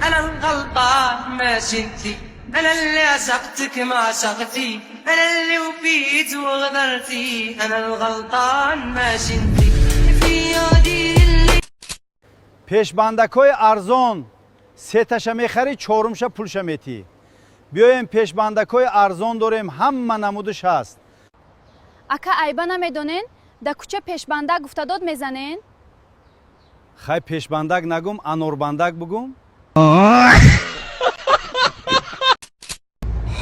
انا الغلطان ماشي انتي، انا اللي عشقتك ما عشقتي، انا اللي وفيت وغدرتي، انا الغلطان ماشي انتي في يدي اللي Пешбандакҳои арзон, сеташа мехарӣ, чорумша пулша метӣ. Биёем, пешбандакҳои арзон дорем, ҳама намудаш ҳаст. Ака, айба намедонен, да кӯча пешбандак гуфта дод мезанен? Хай, пешбандак нагум, анорбандак бугум.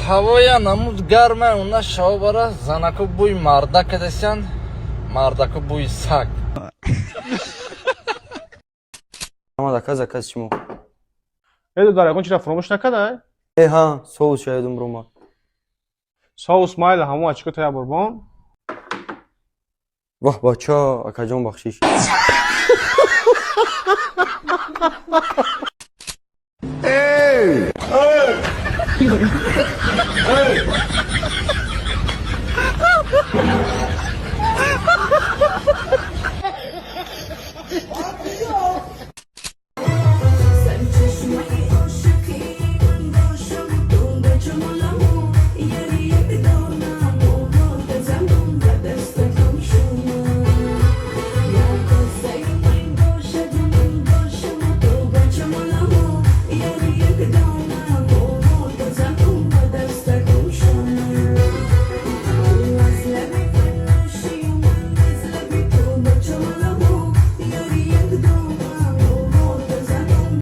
Ҳавоя намуд гарма, уна шавбара занаку бӯи мардак кадесян, мардаку бӯи саг. Ама заказ, заказ шумо. Эду, дар ягон чиза фуромӯш накардай? Э, ҳа, соус шаядум рома. Соус майла, ҳамон ачико тая бурбон. Ваҳ, бача, акаҷон, бахшиш.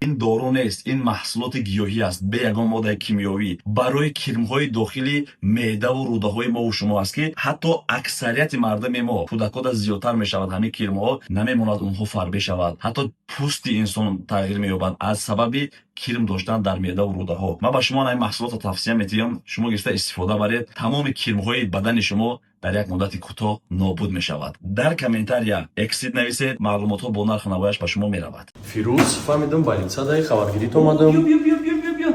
Ин дору нест, ин маҳсулоти гиёҳӣ аст, бе ягон моддаи кимиёвӣ, барои кирмҳои дохили меъдаву рӯдаҳои мову шумо аст, ки ҳатто аксарияти мардуми мо, кӯдакода зиёдтар мешавад. Ҳамин кирмҳо намемонад онҳо фарбе шавад, ҳатто пӯсти инсон тағйир меёбад аз сабаби кирм доштан дар меъдаву рӯдаҳо. Ман ба шумо ин маҳсулотро тавсия метиҳам, шумо гирифта истифода баред. Тамоми кирмҳои бадани шумо дар як муддати кӯтоҳ нобуд мешавад. Дар комментария «Эксид» нависед, маълумотҳо бо нарху навояш ба шумо меравад. Фирӯз, фаҳмидам, больница даи, хабаргирит омадам. Биё, биё, биё, биё, биё,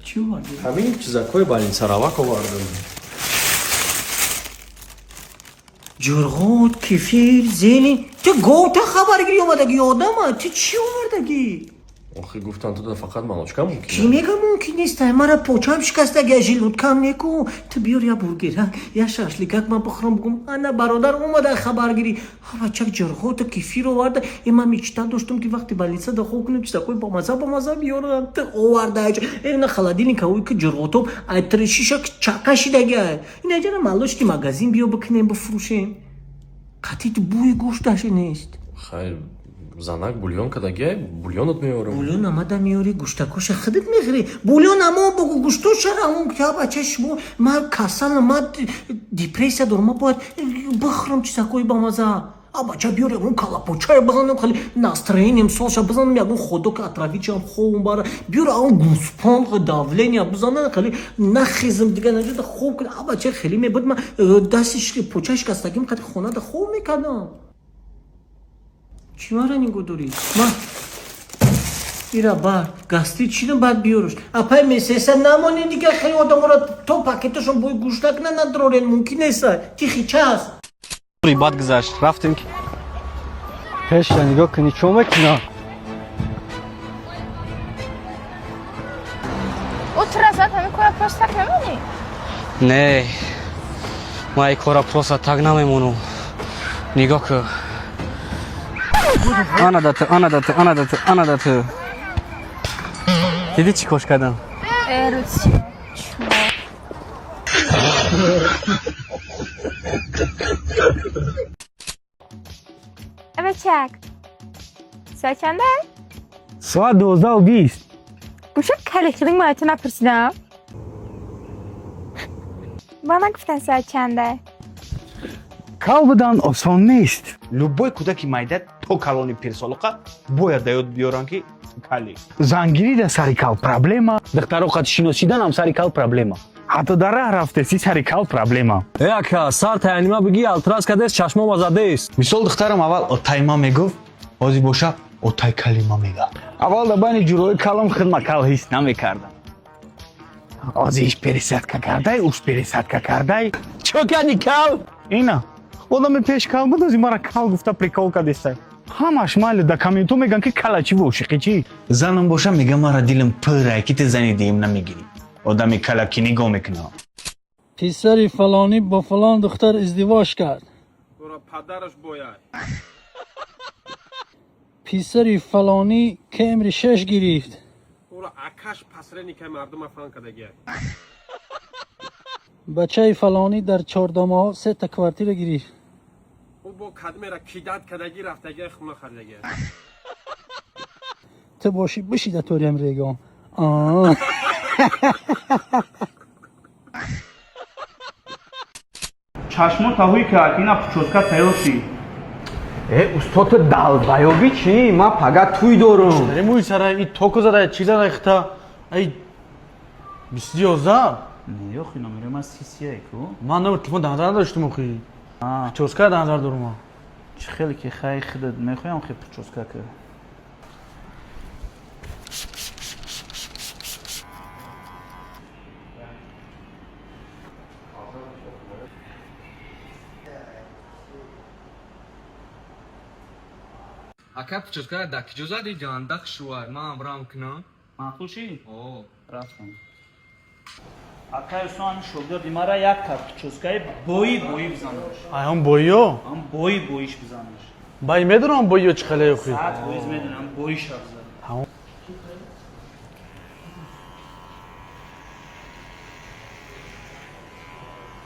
чӣ овардӣ? Ҳамин чизакҳои больница равак овардам. Ҷурғот, кефир, зелень. Ту говта хабаргирӣ омадагӣ, одама? Ту чӣ овардагӣ? Охи, гуфтан, туда фақат молочка мумкин. Кӣ мега мумкин нест? Мара почам шикастаги, желудкам неку. Ту биёр я бургерак, я шашликак, ман бихӯрам, бугум: ана бародар омада хабаргирӣ. Бачак ҷурғоту кефир оварда. Э, ман мечта доштум, ки вақти больница дахол кунем, чизакои бамаза бамаза биёрам. Ту оварда э, на холодильника ӯ ки ҷурғотом ай тришиша чака шидаги. Инаҷара молочный магазин биё бикунем, бифурӯшем. Қатъи бӯи гӯшташе нест. Хайр, занак бульон кадагия, бульонат меорам. Бульон амада меёри, гӯштакоша худат мехӯри. Бульон амо бугу, гӯштошара он. Ка, бача, шумо, ман касалам, ман депрессия дорам, ман бояд бихӯрам чизакои бамаза. А бача, биёр ягон калапочае бизанам, хеле настроением солша бизанам, ягон ходок отравичам, хобам бара. Биёр ягон гӯспанд, давления бизанам, хеле нахезам, дига наҷода хоб кунам. А бача, хеле мебуд, ман дасти поча шикастагим қади хонада хоб мекардам. Чӣ мара нигоҳ дорӣ? Ма ира бар гастрит чидам, баъд биёрш. Апай месеса намонед дига, хеле одаморо то пакеташон бӯи гӯшт накунад, надрорен, мумкин неста. Тихи час. Бад гузашт, рафтем ки пеша нигоҳ кунӣ, чо мекуна. Ӯ ту разат ҳамин кора просто так намонӣ? Не, ман ин кора просто так намемонам. Нигоҳ кӯ, ана дату, ана дату, ана дату, ана дату. Дидӣ, чӣ кош кардам? Эрутиё, чмо. Бачак, соат чанда? Соат 12:20. Гӯша калихилинг, ман ту напурсидам. Ба нагуфтан соат чанда. Кал будан осон нест. Любой кӯдаки майда то калони пирсолоқа бояд да ёд биёранд, ки кали. Зангирӣ да сари кал проблема, духтаро қад шиносиданам сари кал проблема, ҳатто дар раҳ рафтеси сари кал проблема. Э, ака, сар таянима бигӣ, алтрас кадест, чашмома задест. Мисол, духтарам аввал отайма мегуфт, ҳозир боша отай калима мега. Аввал дар байни ҷурои калом хидма кал ҳис намекардам, ҳозир иш пересадка кардай, уш пересадка кардай. Чо кади, кал? Ина одами пеш кал буд, ози мара кал гуфта прикол кадестай. Ҳамаш майли, да комментҳо мегӯянд, ки кала чӣ, ошиқи чӣ? Занам боша, мега, мара дилам пырай, ки ту зани диюм намегирӣ. Одами кала ки нигоҳ мекунад. Писари фалонӣ бо фалон духтар издивоҷ кард. Падараш бояд. Писари фалонӣ Кемри шаш гирифт. Уро акаш посредникай мардума фан кардагия. Бачаи фалонӣ дар чордомаҳо сета квартира гирифт. Ӯ бо кадмера кидат кардагӣ, рафтагия, хуна харидагия. Ту бошӣ, бишида ториам регон. Чашмо таҳуи ка, ина причёска тайёр шид. Э, усто, ту далбаёбӣ чӣ? Ман пага тӯй дорум. Мӯи сара и токо зада, чӣ зада хита? Ай, 2011? Не, охи, номери ман сисияй ку. Ман номер телефон дар назар надоштум, охи. Причёска дар назар дорум. Чӣ хеле ки хай хидат мехоҳам, хе причёска ка. Ака, причёскара дар киҷо задӣ? Ҷандақ шувай, ман рам кунам. Маъқул ши? О, рафтам. Акай Усон, ҳамин шогирди мара як та причёскаи бои бои бизанаш. Ай, ҳам боиё? Ҳам бои боиш бизанаш. Бай, медонам боиё чӣ хеле, охи. 100% медонам, боиша бизан.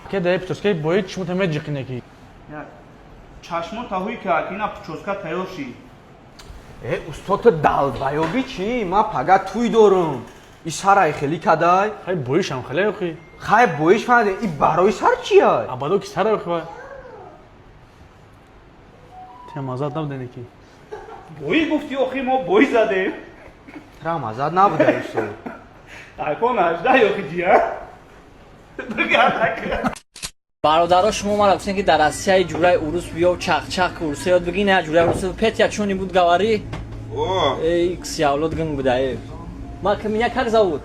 Ке, дар причёскаи бои чишмота меҷиқине ки. Як чашмо таҳуи ка, ина причёска тайёр шид. Э, усто, ту далбаёбӣ чӣ? Ман пага тӯй дорум. И сарай хелӣ кадай? Хай, боишам хеле, охи. Хай, боиш фаҳмидем, и барои сар чия? Абадо ки сарай, охи, вай. Тя мазат набудене ки. Бои гуфти, охи, мо бои задем. Тра мазат набуда, усто. Айфон 18, охи, ҷия бигардака. Бародаро, шумо мара гуфтем, ки дар Россияи ҷураи урус биё, чақчақ уруса ёд бигӣ. Не, ҷураи урус Петя чони буд, говори. Икс явлод гинг буда. Ма меня как зовут?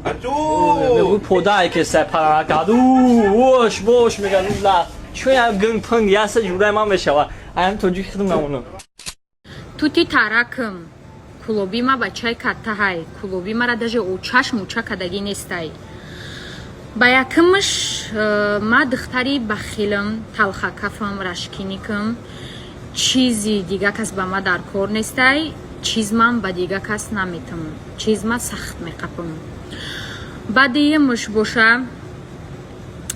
Мегӯй подай ки сай паракаду вош вош мега ла чун я гинг пинг яса ҷураи ман мешава. Аям тоҷики хидм намонам. Тути таракм кулоби ма бачаи каттаҳай, кулоби мара даже очаш муча кадагӣ нестай. Ба якумш, ма духтари бахилам, талхакафам, рашкиникам. Чизи дига кас ба ма дар кор нестай, чизмам ба дига кас наметам, чизма сахт меқапам. Баъдиимш боша,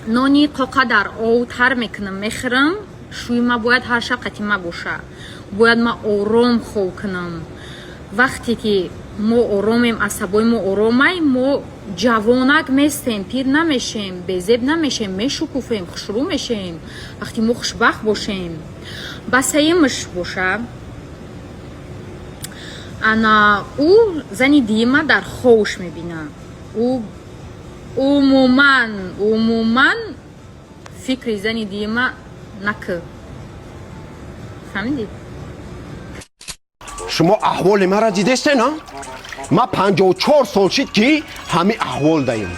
нони қоқа дар ов тар мекунам, мехӯрам. Шӯи ма бояд ҳар шаб қати ма боша, бояд ма ором хов кунам. Вақте ки мо оромем, асабои мо оромай, мо ҷавонак местем, пир намешем, безеб намешем, мешукуфем, хушрӯ мешем. Вақте мо хушбахт бошем. Ба сеюмш боша, ана ӯ зани диима дар ховш мебина. Ӯ умуман фикри зани диима накӣ, фаҳмидӣ? Шумо аҳволи маро дидестена? Ма 54 сол шид, ки ҳамин аҳвол даем.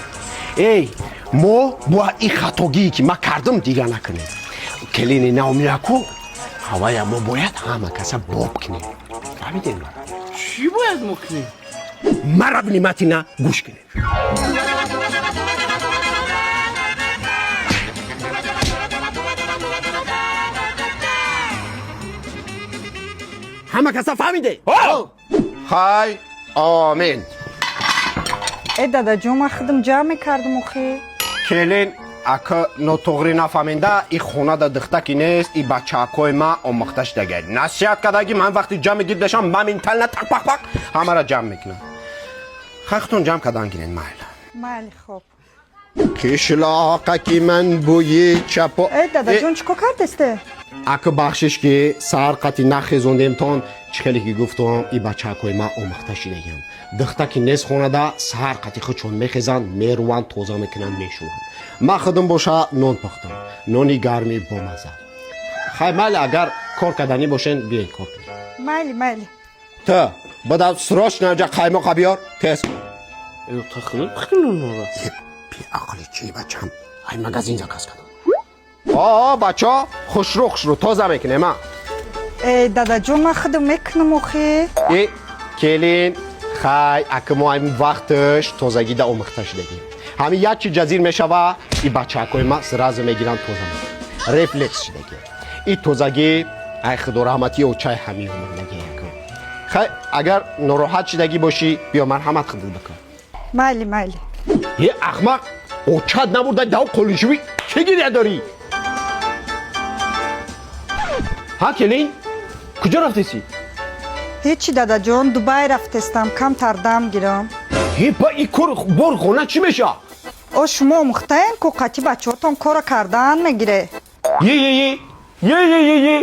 Эй, мо бояд ин хатогие, ки ма кардам, дига накунем. Келини наомияку ҳавая мо бояд ҳама каса боб кунем, фаҳмидем? Чӣ бояд мо кунем? Мара внимательно гӯш кунем. Ҳама каса фаҳмиде? Хай, омин. Э, дадаҷон, ман худам ҷамъ мекардам, охи. Келин, ака нотуғрӣ нафаҳмида, и хонада духтаки нест, и бачаакҳои ма омӯхта шудагай. Насиҳат кардаги, ман вақти ҷамъи гирд дашам, моментально так пак пак ҳамаро ҷамъ мекунам. Хай, худтон ҷамъ кардан гирен, майла. Майли, хоб. Қишлоқаки ман бӯи чапо. Э, дадаҷон, чӣ кор кардесте? Ака, бахшиш, ки саҳар қати нахезондемтон. Чӣ хеле ки гуфтам, и бачаакҳои ман омӯхта шудагиам. Духтаки нест хонада, саҳар қати худшон мехезанд, меруванд, тоза мекунанд, мешӯванд. Ман худам боша нон пухтам, нони гарми бомаза. Хай, майли, агар кор карданӣ бошен, биёед, кор кунед. Майли, майли. Ту бада, срочно ҷа қаймоқа биёр, тез. Беақли чӣ, бачам? Ай магазин заказ кардам. О, бачо, хушрӯ, хушрӯ тоза мекунем, а. Э, дадаҷон, ман худам мекунам охи. Э, келин, хай, ака мо ҳамин вақташ тозагида омӯхта шудагем. Ҳамин як чи ҷазир мешава, и бачаакҳои ма сразу мегиранд, тоза мекунанд. Рефлекс шудагӣ. И тозагӣ, ай худо раҳматӣ, очай ҳамин омӯхтагӣ. Хай, агар нороҳат шудагӣ бошӣ, биё, марҳамат, худат бикун. Майли, майли. Е, ахмақ, очат набурда дав қолиншӯӣ, чӣ гиря дорӣ? Ҳа, келин, куҷо рафтесӣ? Ҳечи, дадаҷон, Дубай рафтестам, камтар дам гирам. Е, ба и кор бор хона чӣ меша? О, шумо омӯхтаем ку, қати бачаҳотон кора кардан мегире. Е, е, е, е, е, е, е.